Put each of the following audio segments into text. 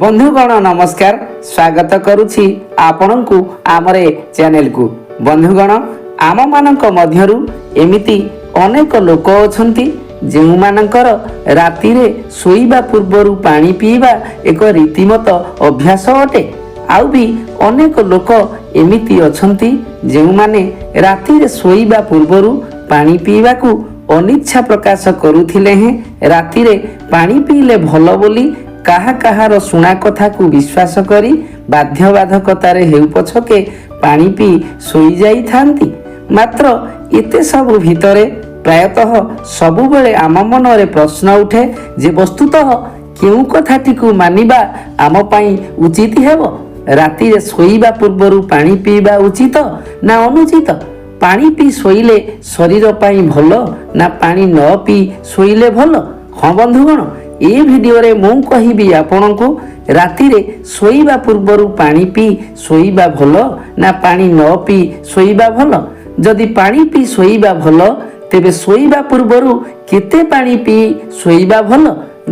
ବନ୍ଧୁଗଣ, ନମସ୍କାର। ସ୍ୱାଗତ କରୁଛି ଆପଣଙ୍କୁ ଆମର ଏ ଚ୍ୟାନେଲକୁ। ବନ୍ଧୁଗଣ, ଆମମାନଙ୍କ ମଧ୍ୟରୁ ଏମିତି ଅନେକ ଲୋକ ଅଛନ୍ତି, ଯେଉଁମାନଙ୍କର ରାତିରେ ଶୋଇବା ପୂର୍ବରୁ ପାଣି ପିଇବା ଏକ ରୀତିମତ ଅଭ୍ୟାସ ଅଟେ। ଆଉ ବି ଅନେକ ଲୋକ ଏମିତି ଅଛନ୍ତି, ଯେଉଁମାନେ ରାତିରେ ଶୋଇବା ପୂର୍ବରୁ ପାଣି ପିଇବାକୁ ଅନିଚ୍ଛା ପ୍ରକାଶ କରୁଥିଲେ ହେଁ ରାତିରେ ପାଣି ପିଇଲେ ଭଲ ବୋଲି କାହା କାହାର ଶୁଣା କଥାକୁ ବିଶ୍ୱାସ କରି ବାଧ୍ୟବାଧକତାରେ ହେଉ ପଛକେ ପାଣି ପିଇ ଶୋଇଯାଇଥାନ୍ତି। ମାତ୍ର ଏତେ ସବୁ ଭିତରେ ପ୍ରାୟତଃ ସବୁବେଳେ ଆମ ମନରେ ପ୍ରଶ୍ନ ଉଠେ ଯେ ବସ୍ତୁତଃ କେଉଁ କଥାଟିକୁ ମାନିବା ଆମ ପାଇଁ ଉଚିତ ହେବ? ରାତିରେ ଶୋଇବା ପୂର୍ବରୁ ପାଣି ପିଇବା ଉଚିତ ନା ଅନୁଚିତ? ପାଣି ପିଇ ଶୋଇଲେ ଶରୀର ପାଇଁ ଭଲ ନା ପାଣି ନ ପିଇ ଶୋଇଲେ ଭଲ? ହଁ ବନ୍ଧୁଗଣ, ଏ ଭିଡ଼ିଓରେ ମୁଁ କହିବି ଆପଣଙ୍କୁ, ରାତିରେ ଶୋଇବା ପୂର୍ବରୁ ପାଣି ପିଇ ଶୋଇବା ଭଲ ନା ପାଣି ନ ପିଇ ଶୋଇବା ଭଲ? ଯଦି ପାଣି ପିଇ ଶୋଇବା ଭଲ, ତେବେ ଶୋଇବା ପୂର୍ବରୁ କେତେ ପାଣି ପିଇ ଶୋଇବା ଭଲ?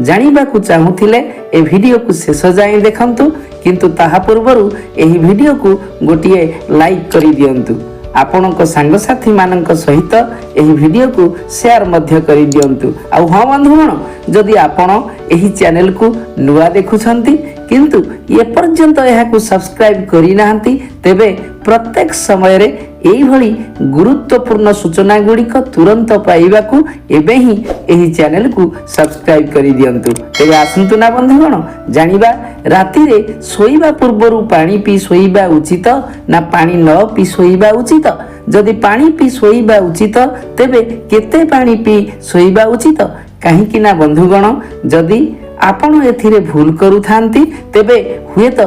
ଜାଣିବାକୁ ଚାହୁଁଥିଲେ ଏ ଭିଡ଼ିଓକୁ ଶେଷ ଯାଏଁ ଦେଖନ୍ତୁ। କିନ୍ତୁ ତାହା ପୂର୍ବରୁ ଏହି ଭିଡ଼ିଓକୁ ଗୋଟିଏ ଲାଇକ୍ କରିଦିଅନ୍ତୁ। ଆପଣଙ୍କ ସାଙ୍ଗସାଥିମାନଙ୍କ ସହିତ ଏହି ଭିଡ଼ିଓକୁ ସେୟାର ମଧ୍ୟ କରିଦିଅନ୍ତୁ। ଆଉ ହଁ ବନ୍ଧୁଗଣ, ଯଦି ଆପଣ ଏହି ଚ୍ୟାନେଲକୁ ନୂଆ ଦେଖୁଛନ୍ତି କିନ୍ତୁ ଏପର୍ଯ୍ୟନ୍ତ ଏହାକୁ ସବସ୍କ୍ରାଇବ୍ କରିନାହାନ୍ତି, ତେବେ ପ୍ରତ୍ୟେକ ସମୟରେ ଏଇଭଳି ଗୁରୁତ୍ୱପୂର୍ଣ୍ଣ ସୂଚନା ଗୁଡ଼ିକ ତୁରନ୍ତ ପାଇବାକୁ ଏବେ ହିଁ ଏହି ଚ୍ୟାନେଲକୁ ସବସ୍କ୍ରାଇବ୍ କରିଦିଅନ୍ତୁ। ତେବେ ଆସନ୍ତୁ ନା ବନ୍ଧୁଗଣ, ଜାଣିବା ରାତିରେ ଶୋଇବା ପୂର୍ବରୁ ପାଣି ପିଇ ଶୋଇବା ଉଚିତ ନା ପାଣି ନ ପିଇ ଶୋଇବା ଉଚିତ? ଯଦି ପାଣି ପିଇ ଶୋଇବା ଉଚିତ, ତେବେ କେତେ ପାଣି ପିଇ ଶୋଇବା ଉଚିତ? କାହିଁକି ନା ବନ୍ଧୁଗଣ, ଯଦି ଆପଣ ଏଥିରେ ଭୁଲ କରୁଥାନ୍ତି, ତେବେ ହୁଏତ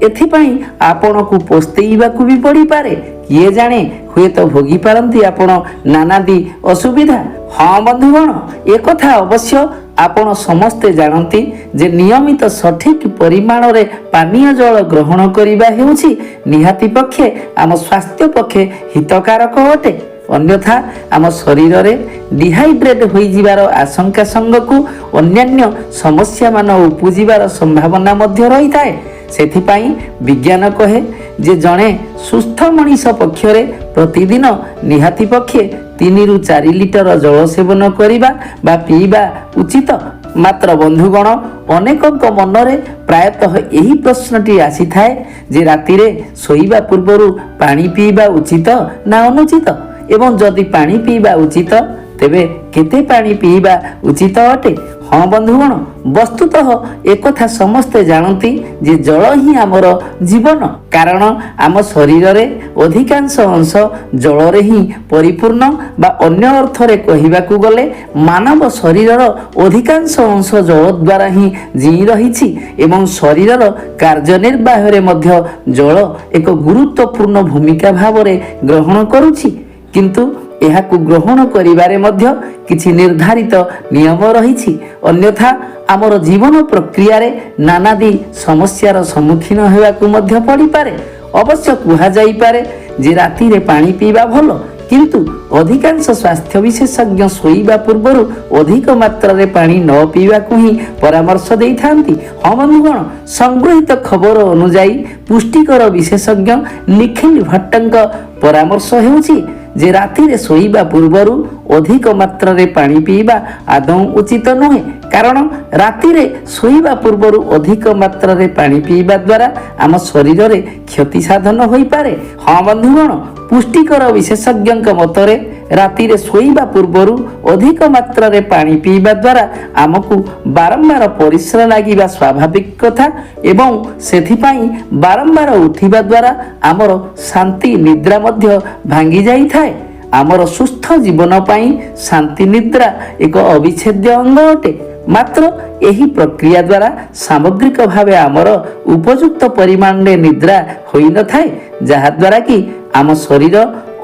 ଏଥିପାଇଁ ଆପଣଙ୍କୁ ପସ୍ତେଇବାକୁ ବି ପଡ଼ିପାରେ। କିଏ ଜାଣେ, ହୁଏତ ଭୋଗି ପାରନ୍ତି ଆପଣ ନାନାଦି ଅସୁବିଧା। ହଁ ବନ୍ଧୁଗଣ, ଏକଥା ଅବଶ୍ୟ ଆପଣ ସମସ୍ତେ ଜାଣନ୍ତି ଯେ ନିୟମିତ ସଠିକ ପରିମାଣରେ ପାନୀୟ ଜଳ ଗ୍ରହଣ କରିବା ହେଉଛି ନିହାତି ପକ୍ଷେ ଆମ ସ୍ୱାସ୍ଥ୍ୟ ପକ୍ଷେ ହିତକାରକ ଅଟେ। ଅନ୍ୟଥା ଆମ ଶରୀରରେ ଡିହାଇଡ୍ରେଟ୍ ହୋଇଯିବାର ଆଶଙ୍କା ସାଙ୍ଗକୁ ଅନ୍ୟାନ୍ୟ ସମସ୍ୟାମାନ ଉପୁଜିବାର ସମ୍ଭାବନା ମଧ୍ୟ ରହିଥାଏ। ସେଥିପାଇଁ ବିଜ୍ଞାନ କହେ ଯେ ଜଣେ ସୁସ୍ଥ ମଣିଷ ପକ୍ଷରେ ପ୍ରତିଦିନ ନିହାତି ପକ୍ଷେ 3ରୁ 4 ଲିଟର ଜଳ ସେବନ କରିବା ବା ପିଇବା ଉଚିତ। ମାତ୍ର ବନ୍ଧୁଗଣ, ଅନେକଙ୍କ ମନରେ ପ୍ରାୟତଃ ଏହି ପ୍ରଶ୍ନଟି ଆସିଥାଏ ଯେ ରାତିରେ ଶୋଇବା ପୂର୍ବରୁ ପାଣି ପିଇବା ଉଚିତ ନା ଅନୁଚିତ ଏବଂ ଯଦି ପାଣି ପିଇବା ଉଚିତ, ତେବେ କେତେ ପାଣି ପିଇବା ଉଚିତ ଅଟେ? ହଁ ବନ୍ଧୁଗଣ, ବସ୍ତୁତଃ ଏକଥା ସମସ୍ତେ ଜାଣନ୍ତି ଯେ ଜଳ ହିଁ ଆମର ଜୀବନ। କାରଣ ଆମ ଶରୀରରେ ଅଧିକାଂଶ ଅଂଶ ଜଳରେ ହିଁ ପରିପୂର୍ଣ୍ଣ ବା ଅନ୍ୟ ଅର୍ଥରେ କହିବାକୁ ଗଲେ ମାନବ ଶରୀରର ଅଧିକାଂଶ ଅଂଶ ଜଳ ଦ୍ୱାରା ହିଁ ଜିଇଁ ରହିଛି ଏବଂ ଶରୀରର କାର୍ଯ୍ୟନିର୍ବାହରେ ମଧ୍ୟ ଜଳ ଏକ ଗୁରୁତ୍ୱପୂର୍ଣ୍ଣ ଭୂମିକା ଭାବରେ ଗ୍ରହଣ କରୁଛି। କିନ୍ତୁ ଏହାକୁ ଗ୍ରହଣ କରିବାରେ ମଧ୍ୟ କିଛି ନିର୍ଦ୍ଧାରିତ ନିୟମ ରହିଛି। ଅନ୍ୟଥା ଆମର ଜୀବନ ପ୍ରକ୍ରିୟାରେ ନାନାଦି ସମସ୍ୟାର ସମ୍ମୁଖୀନ ହେବାକୁ ମଧ୍ୟ ପଡ଼ିପାରେ। ଅବଶ୍ୟ କୁହାଯାଇପାରେ ଯେ ରାତିରେ ପାଣି ପିଇବା ଭଲ, କିନ୍ତୁ ଅଧିକାଂଶ ସ୍ୱାସ୍ଥ୍ୟ ବିଶେଷଜ୍ଞ ଶୋଇବା ପୂର୍ବରୁ ଅଧିକ ମାତ୍ରାରେ ପାଣି ନ ପିଇବାକୁ ହିଁ ପରାମର୍ଶ ଦେଇଥାନ୍ତି। ହଁ ବନ୍ଧୁଗଣ, ସଂଗୃହୀତ ଖବର ଅନୁଯାୟୀ ପୁଷ୍ଟିକର ବିଶେଷଜ୍ଞ ନିଖିଲ ଭଟ୍ଟଙ୍କ ପରାମର୍ଶ ହେଉଛି ଯେ ରାତିରେ ଶୋଇବା ପୂର୍ବରୁ ଅଧିକ ମାତ୍ରାରେ ପାଣି ପିଇବା ଆଦୌ ଉଚିତ ନୁହେଁ। କାରଣ ରାତିରେ ଶୋଇବା ପୂର୍ବରୁ ଅଧିକ ମାତ୍ରାରେ ପାଣି ପିଇବା ଦ୍ୱାରା ଆମ ଶରୀରରେ କ୍ଷତି ସାଧନ ହୋଇପାରେ। ହଁ ବନ୍ଧୁଗଣ, ପୁଷ୍ଟିକର ବିଶେଷଜ୍ଞଙ୍କ ମତରେ ରାତିରେ ଶୋଇବା ପୂର୍ବରୁ ଅଧିକ ମାତ୍ରାରେ ପାଣି ପିଇବା ଦ୍ୱାରା ଆମକୁ ବାରମ୍ବାର ପରିସ୍ରା ଲାଗିବା ସ୍ୱାଭାବିକ କଥା ଏବଂ ସେଥିପାଇଁ ବାରମ୍ବାର ଉଠିବା ଦ୍ୱାରା ଆମର ଶାନ୍ତି ନିଦ୍ରା ମଧ୍ୟ ଭାଙ୍ଗି ଯାଇଥାଏ। ଆମର ସୁସ୍ଥ ଜୀବନ ପାଇଁ ଶାନ୍ତି ନିଦ୍ରା ଏକ ଅବିଚ୍ଛେଦ୍ୟ ଅଙ୍ଗ ଅଟେ। ମାତ୍ର ଏହି ପ୍ରକ୍ରିୟା ଦ୍ୱାରା ସାମଗ୍ରିକ ଭାବେ ଆମର ଉପଯୁକ୍ତ ପରିମାଣରେ ନିଦ୍ରା ହୋଇନଥାଏ, ଯାହାଦ୍ୱାରା କି ଆମ ଶରୀର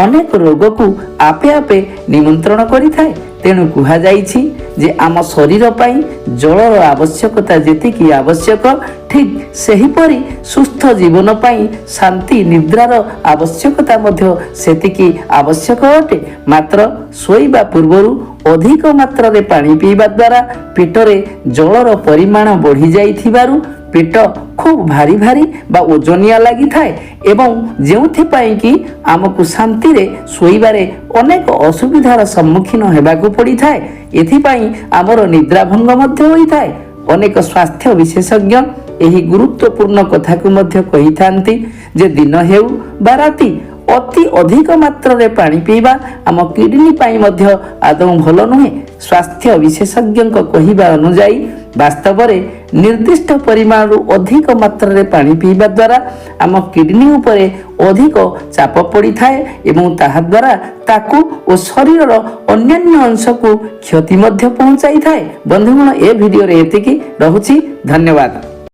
ଅନେକ ରୋଗକୁ ଆପେ ଆପେ ନିମନ୍ତ୍ରଣ କରିଥାଏ। ତେଣୁ କୁହାଯାଇଛି ଯେ ଆମ ଶରୀର ପାଇଁ ଜଳର ଆବଶ୍ୟକତା ଯେତିକି ଆବଶ୍ୟକ, ଠିକ୍ ସେହିପରି ସୁସ୍ଥ ଜୀବନ ପାଇଁ ଶାନ୍ତି ନିଦ୍ରାର ଆବଶ୍ୟକତା ମଧ୍ୟ ସେତିକି ଆବଶ୍ୟକ ଅଟେ। ମାତ୍ର ଶୋଇବା ପୂର୍ବରୁ ଅଧିକ ମାତ୍ରାରେ ପାଣି ପିଇବା ଦ୍ୱାରା ପେଟରେ ଜଳର ପରିମାଣ ବଢ଼ିଯାଇଥିବାରୁ ପେଟ ଖୁବ୍ ଭାରି ଭାରି ବା ଓଜନିଆ ଲାଗିଥାଏ ଏବଂ ଯେଉଁଥିପାଇଁ କି ଆମକୁ ଶାନ୍ତିରେ ଶୋଇବାରେ ଅନେକ ଅସୁବିଧାର ସମ୍ମୁଖୀନ ହେବାକୁ ପଡ଼ିଥାଏ। ଏଥିପାଇଁ ଆମର ନିଦ୍ରାଭଙ୍ଗ ମଧ୍ୟ ହୋଇଥାଏ। ଅନେକ ସ୍ୱାସ୍ଥ୍ୟ ବିଶେଷଜ୍ଞ ଏହି ଗୁରୁତ୍ୱପୂର୍ଣ୍ଣ କଥାକୁ ମଧ୍ୟ କହିଥାନ୍ତି ଯେ ଦିନ ହେଉ ବା ରାତି, ଅତି ଅଧିକ ମାତ୍ରାରେ ପାଣି ପିଇବା ଆମ କିଡନୀ ପାଇଁ ମଧ୍ୟ ଆଦୌ ଭଲ ନୁହେଁ। ସ୍ୱାସ୍ଥ୍ୟ ବିଶେଷଜ୍ଞଙ୍କ କହିବା ଅନୁଯାୟୀ, ବାସ୍ତବରେ ନିର୍ଦ୍ଦିଷ୍ଟ ପରିମାଣରୁ ଅଧିକ ମାତ୍ରାରେ ପାଣି ପିଇବା ଦ୍ୱାରା ଆମ କିଡନୀ ଉପରେ ଅଧିକ ଚାପ ପଡ଼ିଥାଏ ଏବଂ ତାହାଦ୍ୱାରା ତାକୁ ଓ ଶରୀରର ଅନ୍ୟାନ୍ୟ ଅଂଶକୁ କ୍ଷତି ମଧ୍ୟ ପହଞ୍ଚାଇଥାଏ। ବନ୍ଧୁଗଣ, ଏ ଭିଡ଼ିଓରେ ଏତିକି ରହୁଛି। ଧନ୍ୟବାଦ।